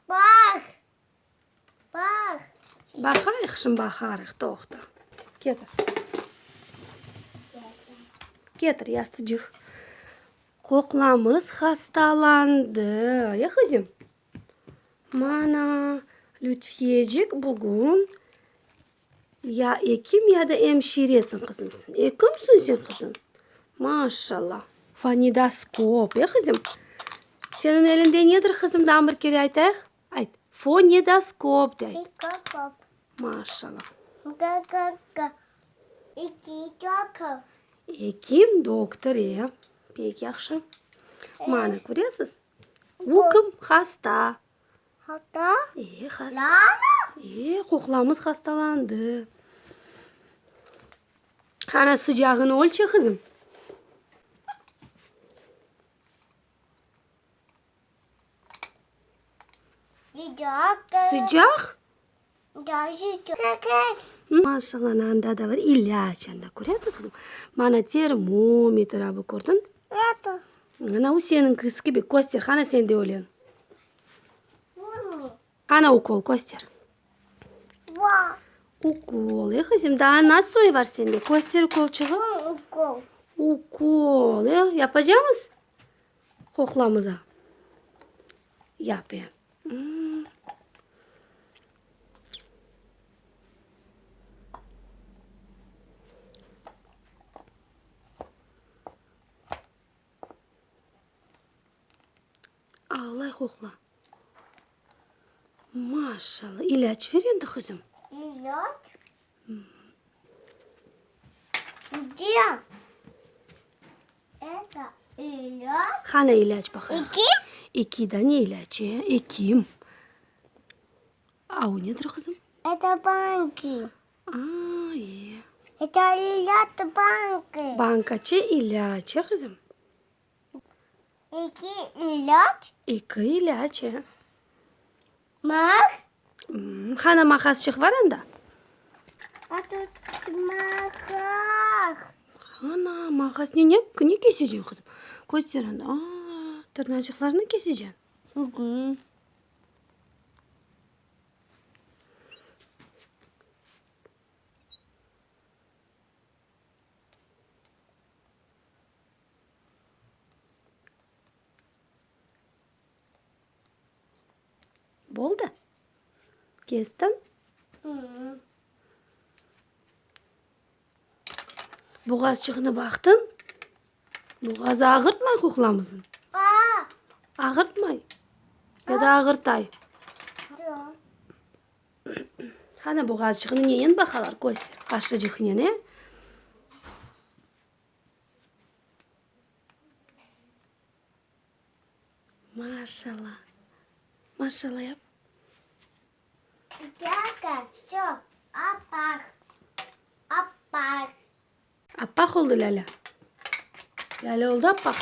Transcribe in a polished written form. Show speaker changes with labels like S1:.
S1: Baq. Baq.
S2: Baqayıq şimdi baqarıq, toqta. Ketir. Ketir yastıcıq. Qoqlamız hastalandı. Ya, qızım? Mana, Lütfiyecik bugün ya ekim, ya da emşiresiñ, qızım, sen. Ekimsiñ sen, qızım? Maşallah. Fonidoskop, e, qızım? Seniñ elinde nedir, qızım, daa bir kere aytayıq? Ayt. Fonidoskop de ayt. Maşallah. Ekim, doktor, e. Pek yahşı. Mana, köresiz? Bu kim? Hasta.
S1: Hasta?
S2: E, hasta. E, qoqlamız hastalandı. Qana, sıcağını ölçe, qızım. Sıcaq? Maşallah, anda da bar ilâc anda, köresiñ, qızım? Mana termometr, a bu kördiñ? Ana, o seniñkisi kibi, köster, qana sende öyle? Qana ukol, köster. Ukol, e, qızım, daa nasıl soyu bar sende? Köster ukolçığı. Ukol, e, yapacamız? Qoqlamıza. Yap, e. Ağlay qoqla. Maşallah. İlâc ver endi, qızım.
S1: İlâc? Gde? Это ilâc.
S2: Qana ilâc baqayıq.
S1: Ekim?
S2: Eki dane ilâc, e? Ekim. A o nedir, qızım?
S1: Это банки.
S2: A, e.
S1: Это ilâc banki.
S2: Bankaçe ilâc, e, qızım?
S1: Eki ilâc.
S2: Eki ilâc, e.
S1: Maq.
S2: Qana maqasçıq bar anda?
S1: A tut maqas.
S2: Ana, maqasnen ne, ne keseceñ, qızım? Köster anda. A, tırnaçıqlarnı keseceñ. Boldı? Kestiñ? Boğazçığını baqtıñ? Boğazı ağırtmay qoqlamızın? Ağırtmay? Ya da ağırtay? Qana boğazçığını nenen baqalar? Köster. Qaşıcıqnen, e? Maşallah. Maşallah yap.
S1: Yaka, vsö, appaq, appaq.
S2: Appaq oldı Lâlâ. Lâlâ oldı appaq.